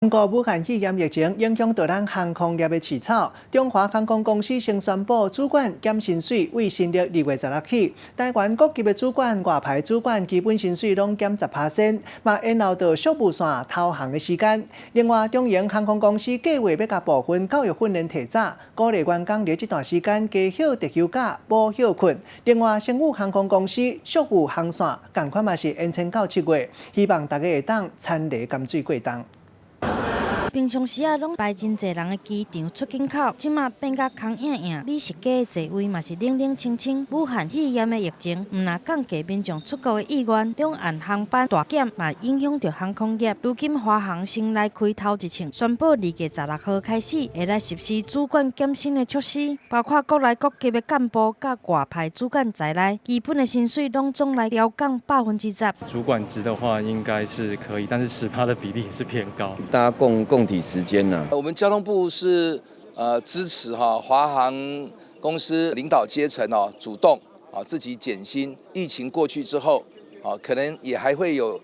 中國武漢肺炎疫情影響到咱航空業的市場。中華航空公司先宣布主管減薪水，為新曆2月16起，台灣各級的主管、外派主管基本薪水攏減10%，嘛延後到宿霧線投航的時間。另外，長榮航空公司計劃欲共部分教育訓練提早，鼓勵員工佇這段時間加歇特休假、補歇睏。另外，星宇航空公司宿霧航線仝款嘛是延長到7月，希望大家會當餐禮甘水過冬。平常時仔攏排真濟人的機場出境口，這馬變甲空影影，美食街的座位嘛是冷冷清清。武漢肺炎的疫情，毋但降低民眾出國的意願，兩岸航班大減嘛影響著航空業。如今華航先來開頭一槍，宣布2月16號開始會來實施主管減薪的措施，包括國內各級的幹部佮外派主管在內，基本的薪水攏總來調降10%。主管職的話應該是可以，但是10趴的比例也是偏高。大家共共體時艱呢。我們交通部是支持哈華航公司領導階層哦主動啊自己減薪。疫情過去之後啊，可能也還會有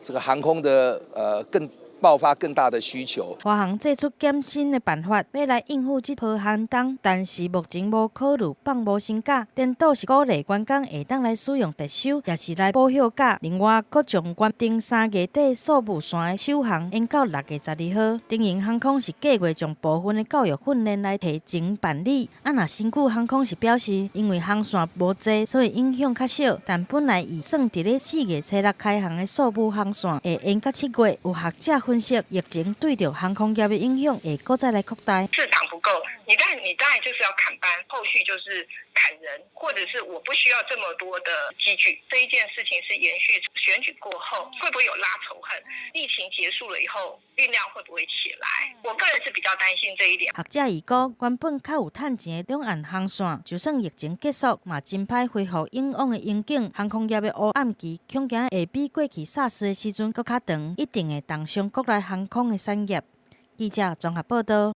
這個航空的更爆發更大的需求。華航祭出減薪的辦法，欲來應付這波寒冬，但是目前無考慮放無薪假，顛倒是鼓勵員工會當來使用特休，抑是來補休假。另外，閣將原定3月底宿霧線的首航延到6月12號。長榮航空是計劃將部分的教育訓練來提前辦理。啊，若星宇航空是表示，因為航線無濟，所以影響較少。但本來預算佇咧4月初六開航的宿霧航線會延到7月。有學者分析，疫情對著航空業的影響會閣再來擴大。市場不夠，你當然就是要砍班，後續就是砍人，或者是我不需要這麼多的機具。這一件事情是延續選舉過後，會不會有拉仇恨？疫情結束了以後，運量會不會起來？我個人是比較擔心這一點。學者預估，原本較有趁錢的兩岸航線，就算疫情結束，嘛真歹恢復以往的榮景。航空業的烏暗期，恐驚會比過去薩斯的時陣閣較長，一定會重傷國內航空的產業。記者綜合報道。